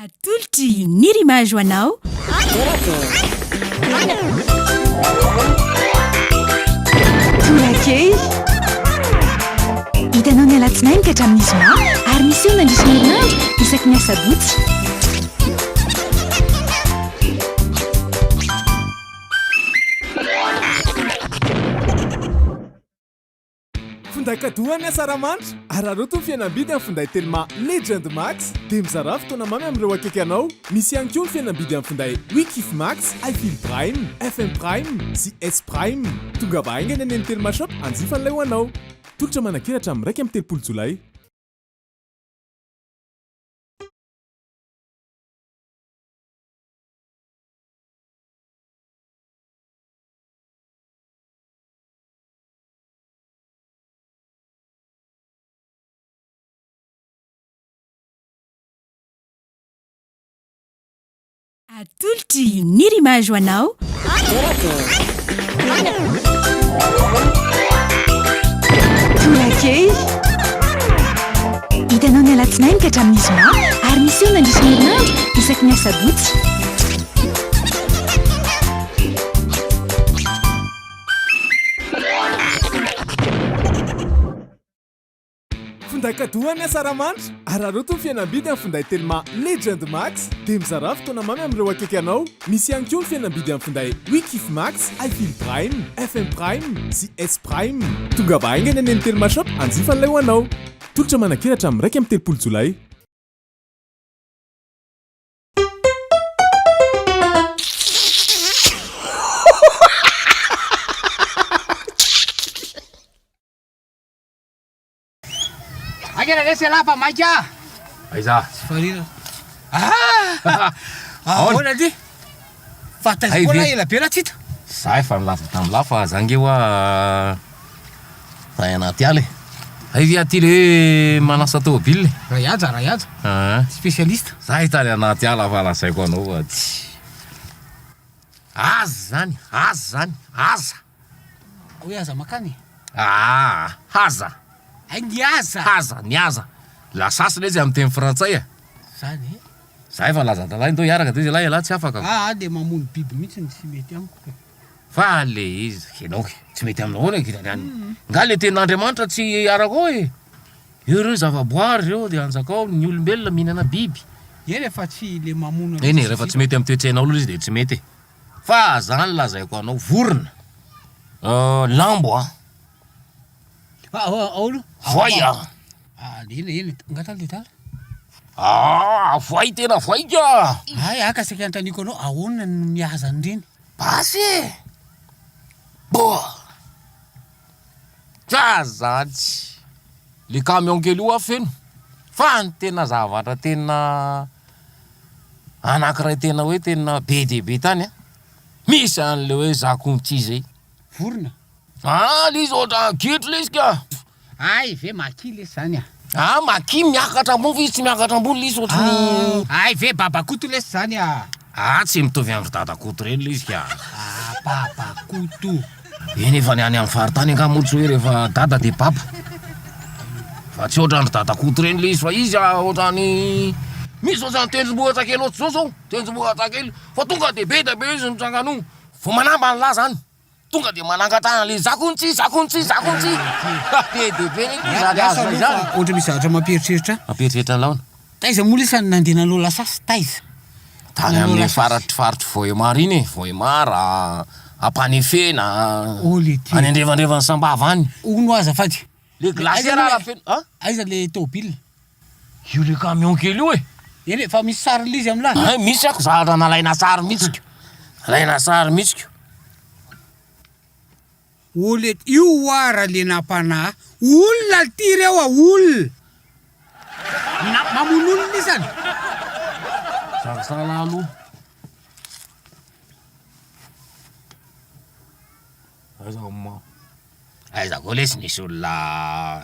Atolotry Nirimage ho anao. Torakely. Hitanao ny alatsinainy ka hatramin'ny zoma ary miseho mandritra ny herinandro isaky ny asabotsy. Finday cadeau an'ny Asaramanitra! Araraoty ny fihenam-bidy amin'ny finday Telma Legend Max dia mizarà fotoana mamy amin'ireo akaiky anao. Misy ihany koa ny fihenam-bidy amin'ny finday Wikif Max, iFeel Prime, FM Prime sy S Prime. Tongava haingana eny amin'ny Telma Shop hanjifa an'ilay ho anao. Tolotra manan-kery hatramin'ny 31 jolay. Atolotry Nirimage ho anao. Torakely. Hitanao ny alatsinainy ka hatramin'ny zoma ary miseho mandritra ny herinandro isaky ny asabotsy. Finday cadeau an'ny Asaramanitra! Araraoty ny fihenam-bidy amin'ny finday Telma Legend Max dia mizarà fotoana mamy amin'ireo akaiky anao. Misy ihany koa ny fihenam-bidy amin'ny finday Wikif Max, iFeel Prime, FM Prime sy S Prime. Tongava haingana eny amin'ny Telma Shop hanjifa an'ilay ho anao. Tolotra manan-kery hatramin'ny 31 jolay. Haingana lesy ialahy fa maika ah! Aiza? Tsy farira. Ah! Ahoana ty? Fa taiza Hay koa ve? lahy ela be lahy tsy hita. Za efa nilaza tamin'lah fa za nge hoa Tay anaty ala e. Hay ve aty le hoe manasa tômôbila e? Rahihaja, Rahihaja. Aa. Spécialiste. Za eto any anaty ala fa lazaiko anao fa tsy. Aza zany, aza zany, aza. Hoe aza makany e? Aa, haza. Hay ny aza. Haza, ny aza. La chasse le izy amin'ny teny frantsay e. Zany e? Za efa nilaza talahy ndao hiaraka de hoy zalahy ialahy tsy afaka. Aa, le mamono biby mihitsy no tsy mety amiko ka. Fa le izy enao e, tsy mety aminao ahoana e any. Nga le tenin'Andriamanitra tsy arakao e? Eo ireo zavaboary ireo de anjakao ny olombelona mihinana biby. Eny e fa tsy le mamono Eny e, rehefa tsy mety amin'ny toe-tsainao aloha izy de tsy mety e. Fa zany lazaiko anao, vorona, lambo a. Ao aloha. Voay a. Ah, eny eny, nga tany le dala? Ah, voay tena voay ka. Hay, aka saika anontaniako anao, ahoana no mihaza an'ireny? Basy e! Boa! Ka zany tsy. Le camion kely io ah feno. Fa ny tena zavatra tena anakiray tena hoe tena be dia be tany an, misy an'le hoe zakonty zay. Vorona? Ah le izy ohatran'ny gidro le izy ka! Hay ve maki lesy zany ah. Ah maki miakatra ambony fa izy tsy miakatra ambony le izy ohatry ny. Hay ve babakoto lesy zany ah. Ah tsy mitovy amindry dadakoto reny le izy ka. Ah babakoto. Eny efa ny any amin'ny faritany angaha moa tsy hoe rehefa dada dia baba. Fa tsy ohatran'dry dadakoto reny le izy fa izy ah ohatran'ny misy ohatran'ny tendrombohitra kely ohatr'izao zao, tendrombohitra kely fa tonga dia be dia be izy mitsangana io. Vao manamba an'lah zany. Tonga dia manangan-tanana le za kony tsy, za kony tsy, za kony tsy. Be dia be anie izany hazona izany. Ohatra misy zavatra mampieritreritra ahy. Mampieritreritra anao laona? Taiza moa lesy no nandeha nanao lasasy? Taiza? Tany amin'ny faritry faritry Vohemar iny e, Vohemar, Ampanefena, any andrefandrefan'i Sambava any. Hono azafady. Le glacière raha feno, an? Aiza le tôbila? Io le camion kely io e! Eny e, fa misy sarin'ilay izy amin'lah? Hay, misy ako zavatra nalaina sary mihitsy ko, nalaina sary mihitsy ko. O le, io hoa ra le nampanahy, olona lty reo a, olona! Na, mamono olona isany! Salasala aloha. Aiza ma. Aiza koa lesy nisy olona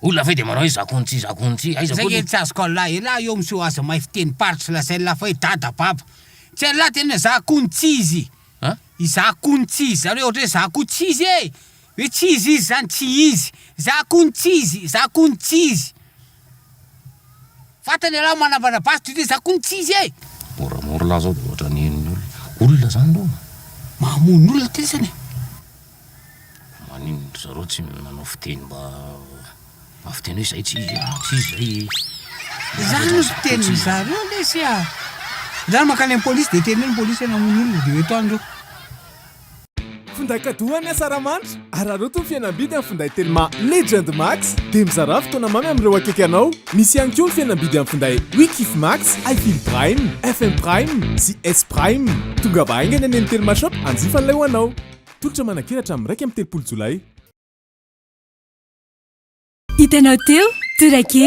olona ve de manao hoe za kony tsy za kony tsy aiza Zay koa nge tsy azoko an'lah, elah eo miseho aza mahay fitenim-paritry lazain'lah fa hoe dada baba. Tsy an'lah tena za kony tsy izy. An? Izaho kony tsy izy, zany hoe ohatra hoe za koa tsy izy e! Hoe tsy izy izy zany, tsy izy. Za kony tsy izy, za kony tsy izy. Fantany ialahy manambana basy toy za koa ny tsy izy e! Moramora lahy zao de ohatran'ny henon'ny olona. Olona zany reo. Mamono olona ty lisany e! Maninona ry zareo tsy manao fiteny mba mba fiteny hoe zay tsy izy a, tsy izy zay e. Zany no fitenin-dry zareo lesy a! Zany mankany amin'ny polisy de teneno ny polisy hoe namono olona de eto any reo. Finday cadeau an'ny Asaramanitra, araraoty ny fihenam-bidy amin'ny finday Telma Legend Max dia mizarà fotoana mamy amin'ireo akaiky anao. Misy ihany koa ny fihenam-bidy amin'ny finday Wikif Max, iFeel Prime, FM Prime sy S Prime. Tongava haingana eny amin'ny Telma Shop hanjifa an'ilay ho anao. Tolotra manan-kery hatramin'ny 31 jolay. Hitanao teo, torake.